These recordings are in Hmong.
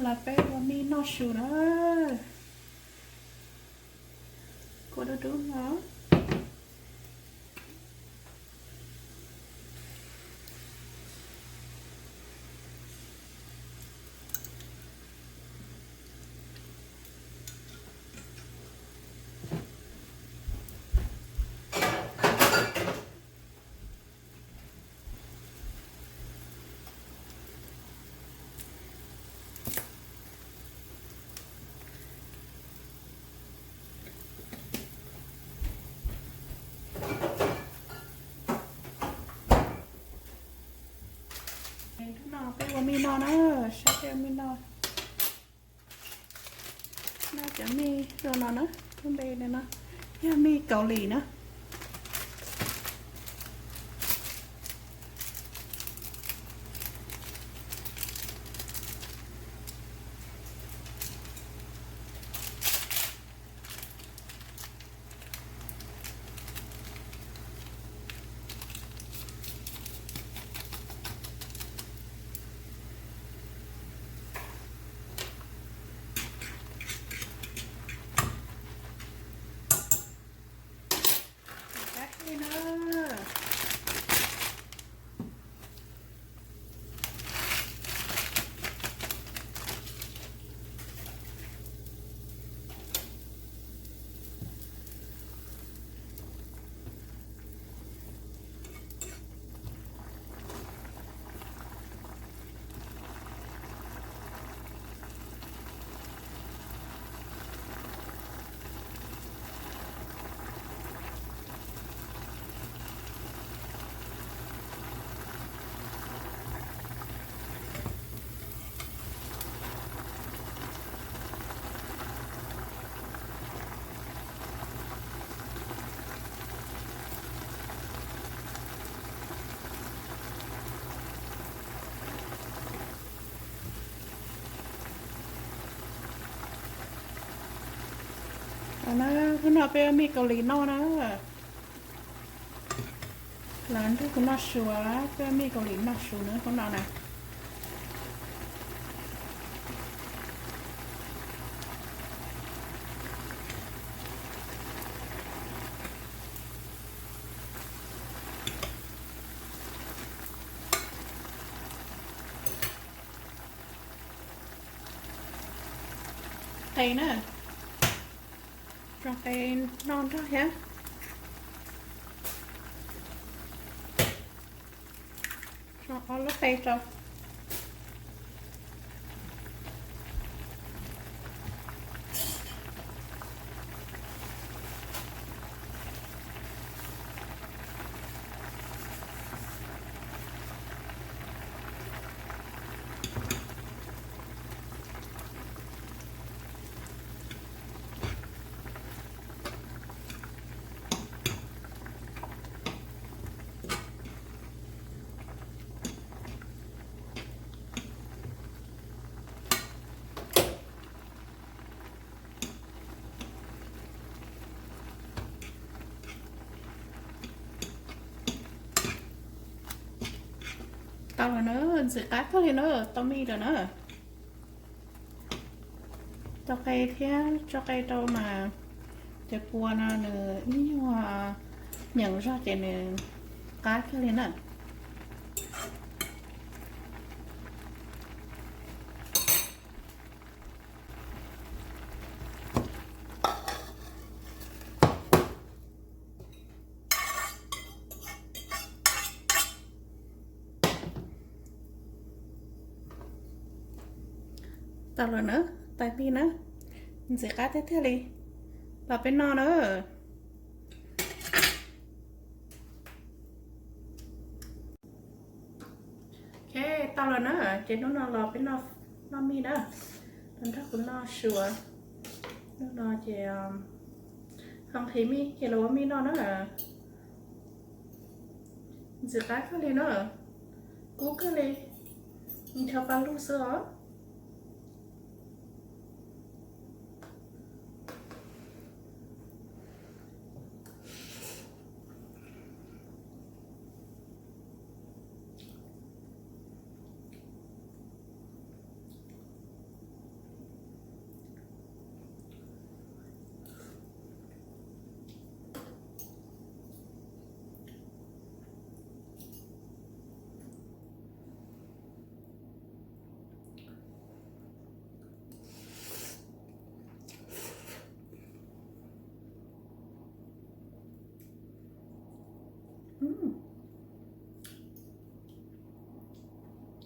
Los peb ua mij noj su na. Kua dub dub no. Hnub no peb ua mij noj na, saib peb ua mij noj. Noj cov mij zoo no na, lub npe no yog mij Kaus Lim na. Qab li na. Hnub no peb ua mij Kaus Lim noj na. Los nrog kuv noj su, peb ua mij Kaus Lim noj su na hnub no na. Qe na, rau qe noj nrog thiab. Rau ob lub qe rau. Tau lawm na, ntxim qab kawg li na, tau mij lawm na. Tso qe thiab, tso qe rau mas cov kua no nws ib nyuag nyeem zog ces nws qab kawg li na. Tau lawm na, tais mij na, ntxim qab tiag tiag li. Los peb noj na. Ok, tau lawm na, ces hnub no los peb noj, noj mij na, los nrog kuv noj su. Hnub no ces ho nqhis mij ces los ua mij noj na. Ntxim qab kawg li na, kub kawg li, ncho pa lug xwb os.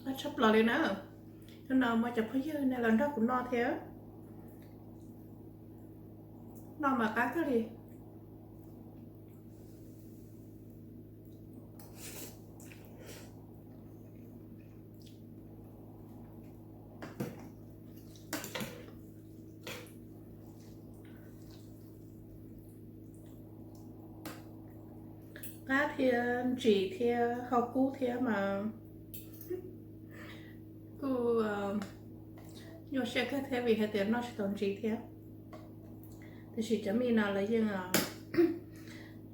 Qab tshaj plaws li na. Hnub no muaj cov phooj ywg nej los nrog kuv noj thiab, noj mas qab kawg li. Qab thiab ntsim thiab hau kub thiab mas kuj nyuaj siab kawg thiab vim hais tias noj tsis tau ntsim thiab. Tiam sis cov mij no lawv yeej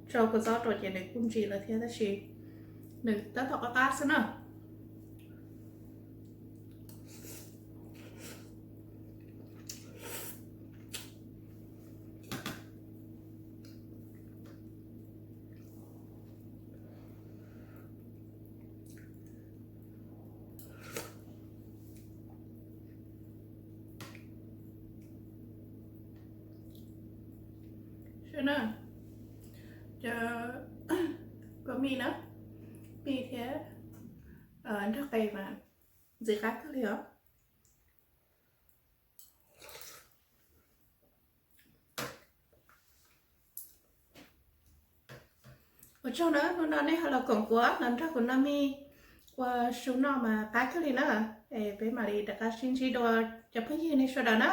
tsau kua txob rau ces nws kuj ntsim lawm thiab tab sis nws tab tom qab qab xwb na. Saib na, cov kua mij na, mij thiab nrog qe mas ntxim qab kawg li os. Ua tsaug na, hnub no nej ho los koom kuv los nrog kuv noj mij ua su noj mas qab kawg li na. Es peb mam li rov qab sib ntsib dua cov phooj ywg nej sawv daws na.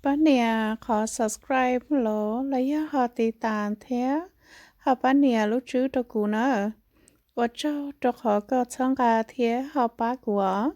Pab nias qhov subscribe los los yog ho tiv tas thiab ho pab nias lub tswb rau kuv na. Ua tsaug rau qhov koj txhawb nqa thiab ho pab kuv os.